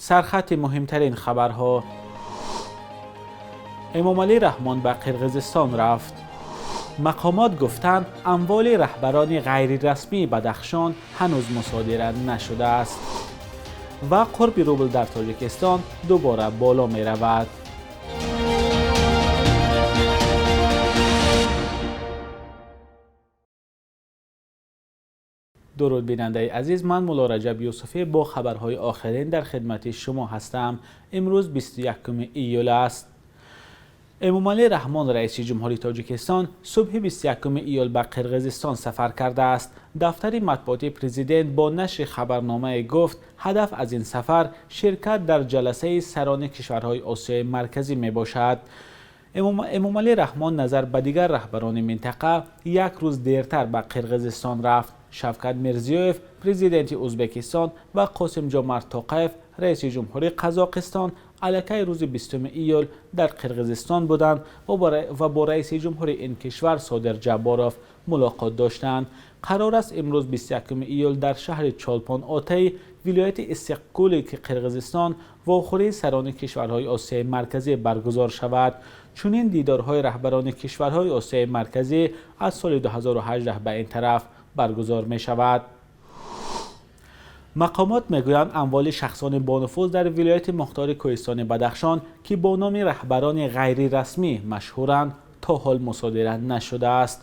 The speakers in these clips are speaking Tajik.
Сархати муҳимтарин хабарҳо. Эмомалӣ Раҳмон ба Қирғизистон рафт. Мақомот гуфтанд, амволи раҳбарони ғайрирасмии Бадахшон ҳанӯз мусодира нашудааст. Ва қурби рубл дар Тоҷикистон дубора боло меравад. Дуруд, бинандаи азиз, ман Мулло Раҷаб Юсуфӣ бо хабарҳои охирин дар хидмати шумо ҳастам. Имрӯз 21 июл аст. Эмомалӣ Раҳмон, раиси ҷумҳури Тоҷикистон, субҳи 21 июл ба Қирғизистон сафар кардааст. Дафтари матбуотии президент бо нашри хабарномае гуфт, ҳадаф аз ин сафар ширкат дар ҷаласаи сарони кишварҳои Осиёи Марказӣ мебошад. Эмомалӣ Раҳмон назар ба дигар раҳбарони минтақа як рӯз дертар ба Қирғизистон рафт. Шавкат Мирзиёев, президенти Ӯзбекистон, ва Қосимҷомарт Тоқаев, раиси ҷумҳури Қазоқистон, аллакай рӯзи 20 июл дар Қирғизистон буданд ва бо раиси ҷумҳури ин кишвар Содир Ҷабборов мулоқот доштанд. Қарор аст имрӯз 21 июл дар шаҳри Чолпон-Отаи вилояти Иссиқкули Қирғизистон вохӯрии сарони кишварҳои Осиёи Марказӣ баргузор шавад. Чунин дидорҳои раҳбарони кишварҳои Осиёи Марказӣ аз соли 2018 ба ин тараф баргузор мешавад. Мақомот мегӯянд, амволи шахсони бонуфуз дар вилояти мухтори Кӯҳистони Бадахшон, ки бо номи раҳбарони ғайрирасмӣ машҳуранд, то ҳол мусодира нашудааст.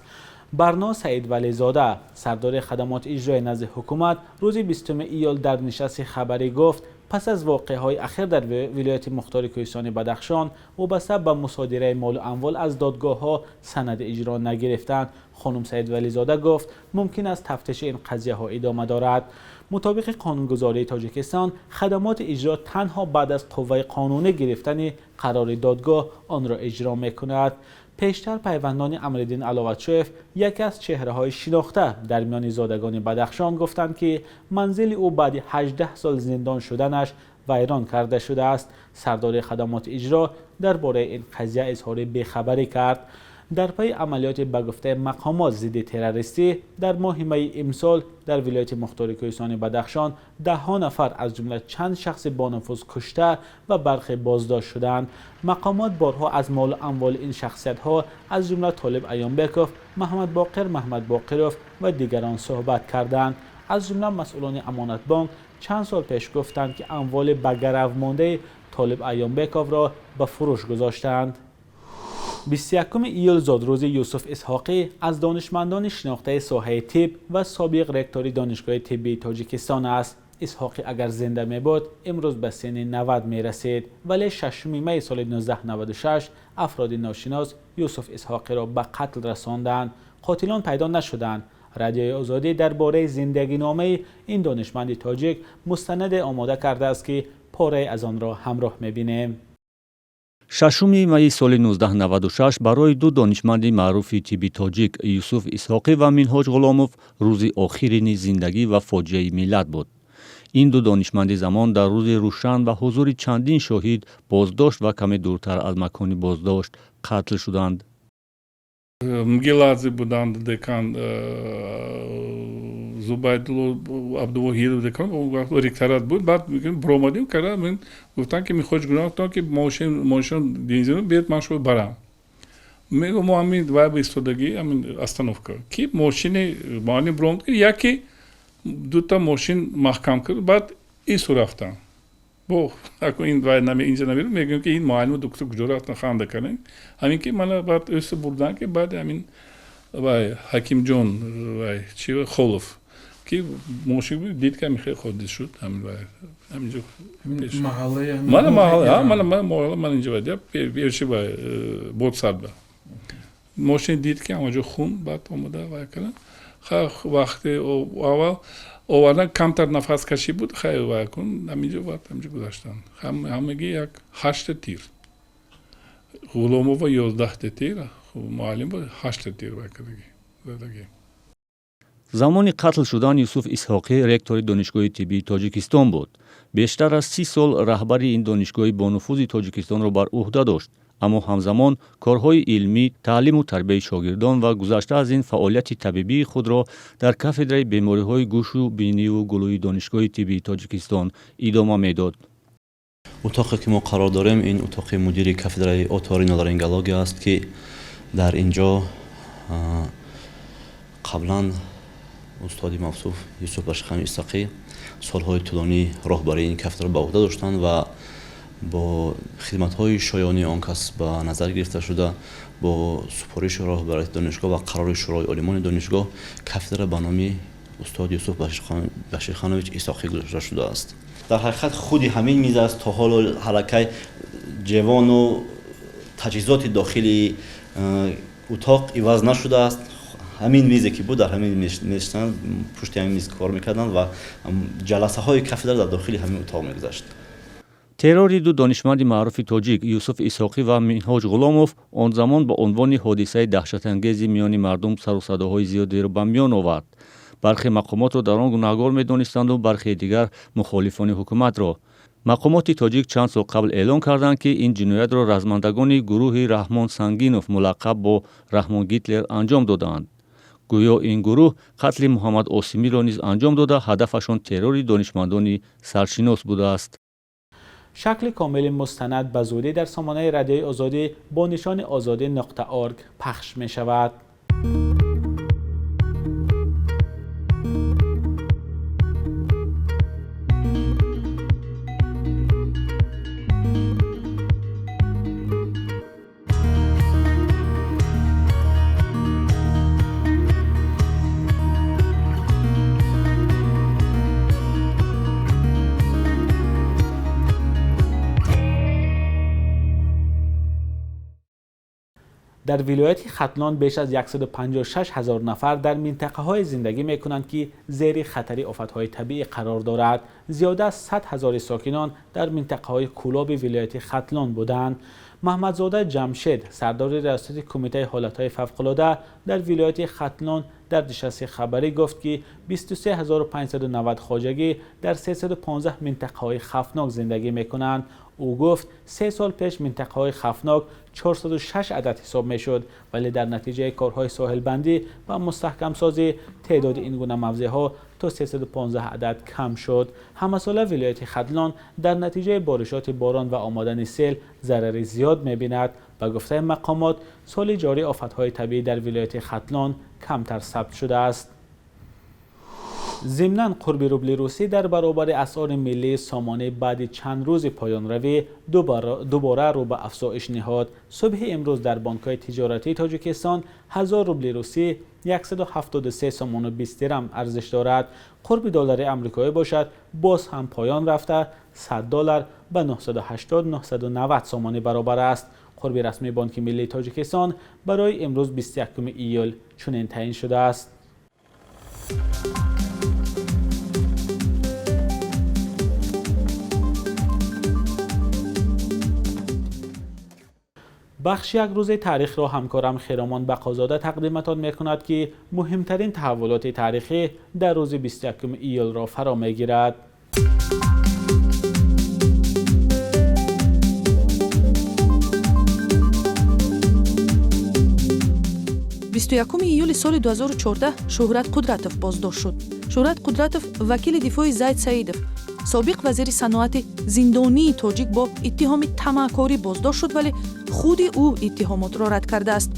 Барно Саидвализода, сардори хадамоти иҷрои назди ҳукумат, рӯзи 20 июл дар нишасти хабарӣ гуфт, пас аз воқеаҳои ахир дар вилояти мухтори Кӯҳистони Бадахшон вобаста ба мусодираи молу амвол аз додгоҳҳо санади иҷро нагирифтанд. Хонум Саидвализода гуфт, мумкин аст тафтиши ин қазияҳо идома дорад. Мутобиқи қонунгузории Тоҷикистон, хадамоти иҷро танҳо баъд аз қувваи қонунӣ гирифтани қарори додгоҳ онро иҷро мекунад. Пештар пайвандони Амриддин Аловатшоев, яке аз чеҳраҳои шинохта дар миёни зодагони Бадахшон, гуфтанд, ки манзили ӯ баъди 18 сол зиндон шуданаш вайрон карда шудааст. Сардори хадамоти иҷро дар бораи ин қазия изҳори бехабарӣ кард. Дар пайи амалиёти ба гуфтаи мақомот зидди террористӣ дар моҳи майи имсол дар вилояти мухтори Кӯҳистони Бадахшон даҳҳо нафар, аз ҷумла чанд шахси бонуфуз, кушта ва бархе боздошт шуданд. Мақомот борҳо аз молу амволи ин шахсиятҳо, аз ҷумла Толиб Аёнбеков, Маҳмадбоқир Маҳмадбоқиров ва дигарон суҳбат карданд. Аз ҷумла масъулони Амонатбонк чанд сол пеш гуфтанд, ки амволи ба гарав мондаи Толиб Аёнбековро ба фурӯш гузоштаанд. 21 июл зодрӯзи Юсуф Исҳоқӣ, аз донишмандони шинохтаи соҳаи тиб ва собиқ ректори Донишгоҳи тиббии Тоҷикистон аст. Исҳоқӣ агар зинда мебуд, имрӯз ба синни 90 мерасид, вале 6 майи соли 1996 афроди ношинос Юсуф Исҳоқиро ба қатл расонданд. Қотилон пайдо нашуданд. Радиои Озодӣ дар бораи зиндагиномаи ин донишманди тоҷик мустанаде омода кардааст, ки порае аз онро ҳамроҳ мебинем. 6 майи соли 1996 барои ду донишманди маъруфи тибби тоҷик, Юсуф Исҳоқӣ ва Минҳоҷ Ғуломов, рӯзи охирини зиндагӣ ва фоҷиаи миллат буд. Ин ду донишманди замон дар рӯзи рӯшан ва ҳузури чандин шоҳид боздошт ва каме дуртар аз макони боздошт қатл шуданд. Мгеладзе буданд декан, Зубайдулло Абдувоҳидов декан, ректорат буд. Баъд биромадем кара, гуфтанд, ки Михоҷ гуфтанд, ки мошин бензин биёд, ман шумо барам. Мего, мо ҳамин вай ба истодагӣ, ҳамин остановка, ки мошини муаллим биромад, ки яке дута мошин маҳкам кард, баъд ису рафтанд. Бо ин вай инҷа намерам, мегӯям, ки ин муаллиму доктор куҷо рафтан, ханда кардем. Ҳамин ки мана баъд ӯсу бурдан, ки баъд ҳамин вай Ҳакимҷон, вай чи, Холов, ки мошин дид, ки ҳамин хеле ҳодис шуд, ҳамин вай ҳаминҷо мана маҳалла, мана маҳалла, мана инҷа вай пеши вай ботсадба мошин дид, ки ҳамаҷо хун. Баъд омада вай кардан. Вақте аввал овардан, камтар нафаскашӣ буд, хайр, вай кун, ҳаминҷо, баъд ҳаминҷо гузаштанд. Ҳамагӣ як ҳашта тир, Ғуломова 11-та тир, муаллим ҳашта тир вай кардагӣ задагӣ. Замони қатл шудан Юсуф Исҳоқӣ ректори Донишгоҳи тиббии Тоҷикистон буд. Бештар аз 30 сол раҳбари ин донишгоҳи бонуфузи Тоҷикистонро бар ӯҳда дошт, аммо ҳамзамон корҳои илмӣ, таълиму тарбияи шогирдон ва гузашта аз ин фаъолияти табибии худро дар кафедраи бемориҳои гӯшу биниву гулӯи Донишгоҳи тиббии Тоҷикистон идома медод. Утоқе ки мо қарор дорем, ин утоқи мудири кафедраи оториноларингология аст, ки дар ин ҷо қаблан устоди мавсуф Юсуф Баширхонович Исҳоқӣ солҳои тӯлонӣ роҳбарии ин кафедраро ба уҳда доштанд ва бо хидматҳои шоёнии он кас ба назар гирифта шуда, бо супориши роҳбарияти донишгоҳ ва қарори Шӯрои олимони донишгоҳ кафедра ба номи устод Юсуф Баширхонович Исҳоқӣ гузошта шудааст. Дар ҳақиқат худи ҳамин миз аст, то ҳоло ҳалакай ҷевону таҷҳизоти дохили утоқ иваз нашудааст. Ҳамин мизе ки буд, дар ҳамин миз мешистанд, пушти ҳамин миз кор мекарданд ва ҷаласаҳои кафедра дар дохили ҳамин утоқ мегузашт. Террори ду донишманди маъруфи тоҷик Юсуф Исҳоқӣ ва Минҳоҷ Ғуломов он замон ба унвони ҳодисаи даҳшатангези миёни мардум сару садоҳои зиёдеро ба миён овард. Бархе мақомотро дар он гунаҳгор медонистанду бархе дигар мухолифони ҳукуматро. Мақомоти тоҷик чанд сол қабл эълон карданд, ки ин ҷиноятро размандагони гурӯҳи Раҳмон Сангинов, мулаққаб бо Раҳмон Гитлер, анҷом додаанд. Гӯё ин гурӯҳ қатли Муҳаммад Осимиро низ анҷом дода, ҳадафашон террори донишмандони саршинос будааст. Шакли комили мустанад ба зудӣ дар сомонаи Радиои Озодӣ бо нишони озодӣ.org пахш мешавад. Дар вилояти Хатлон беш аз 156 ҳазор нафар дар минтақаҳое зиндагӣ мекунанд, ки зери хатари офатҳои табиӣ қарор дорад. Зиёда аз 100 ҳазори сокинон дар минтақаҳои кӯлоби вилояти Хатлон буданд. Маҳмадзода Ҷамшед, сардори раёсати Кумитаи ҳолатҳои фавқулода дар вилояти Хатлон, дар нишасти хабарӣ гуфт, ки 23590 хоҷагӣ дар 315 минтақаҳои хавфнок зиндагӣ мекунанд. Ӯ гуфт, 3 сол пеш минтақаҳои хавфнок 406 адад ҳисоб мешуд, вале дар натиҷаи корҳои соҳилбандӣ ва мустаҳкамсозӣ теъдоди ин гуна мавзеъҳо то 315 адад кам шуд. Ҳамасола вилояти Хатлон дар натиҷаи боришоти борон ва омадани сел зарари зиёд мебинад. Ба гуфтаи мақомот, соли ҷорӣ офатҳои табиӣ дар вилояти Хатлон камтар сабт шудааст. Зимнан қурби рубли русӣ дар баробари асъори миллии сомонӣ баъди чанд рӯзи поёнравӣ дубора рӯ ба афзоиш ниҳод. Субҳи имрӯз дар бонкҳои тиҷоратии Тоҷикистон 1000 рубли русӣ 173 сомону 20 дирам арзиш дорад. Қурби доллари амрикоӣ бошад, боз ҳам поён рафта, 100 доллар ба 980-990 сомонӣ баробар аст. Қурби расмии Бонки миллии Тоҷикистон барои имрӯз 21 июл чунин таъин шудааст. Бахши як рӯзи таърихро ҳамкорам Хиромон Бақозода тақдиматон мекунад, ки муҳимтарин таҳаввулоти таърихӣ дар рӯзи 21 июлро фаро мегирад. Бисту якуми июли соли 2014 Шӯҳрат Қудратов боздошт шуд. Шӯҳрат Қудратов вакили дифои Зайд Саидов, собиқ вазири саноати зиндонии тоҷик, бо иттиҳоми тамаъкорӣ боздошт шуд, вале худи ӯ иттиҳомотро рад кардааст.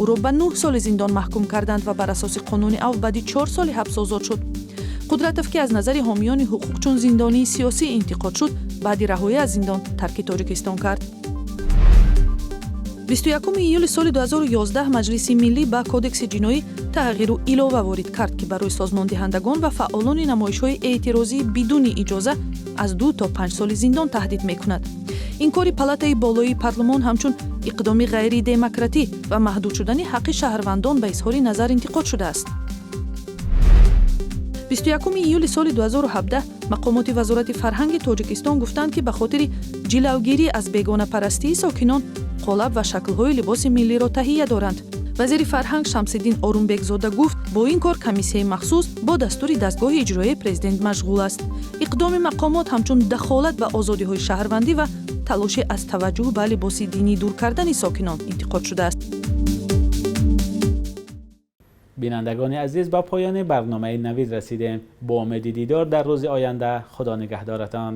Ӯро ба 9 соли зиндон маҳкум карданд ва бар асоси қонуни афв баъди 4 соли ҳабс озод шуд. Қудратов, ки аз назари ҳомиёни ҳуқуқ чун зиндонии сиёсӣ интиқод шуд, баъди раҳоӣ аз зиндон тарки Тоҷикистон кард. 21 июли соли 2011 Маҷлиси миллӣ ба Кодекси ҷиноӣ тағйиру илова ворид кард, ки барои созмондиҳандагон ва фаъолони намоишҳои эътирозӣ бидуни иҷоза аз 2 то 5 соли зиндон таҳдид мекунад. Ин кори палатаи болоии парлумон ҳамчун иқдоми ғайридемократӣ ва маҳдуд шудани ҳаққи шаҳрвандон ба изҳори назар интиқод шудааст. 21 июли соли 2017 мақомоти Вазорати фарҳанги Тоҷикистон гуфтанд, ки ба хотири ҷилавгирӣ аз бегонапарастии сокинон қолаб ва шаклҳои либоси миллиро таҳия доранд. Вазири фарҳанг Шамсиддин Орумбекзода гуфт, бо ин кор комиссияи махсус бо дастури дастгоҳи иҷроияи президент машғул аст. Иқдоми мақомот ҳамчун дахолат ба озодиҳои шаҳрвандӣ ва талоши аз таваҷҷӯҳ ба либоси динӣ дур кардани сокинон интиқод шудааст. Бинандагони азиз, ба поёни барномаи Навид расидем. Бо умеди дидор дар рӯзи оянда, Худо нигаҳдоратон.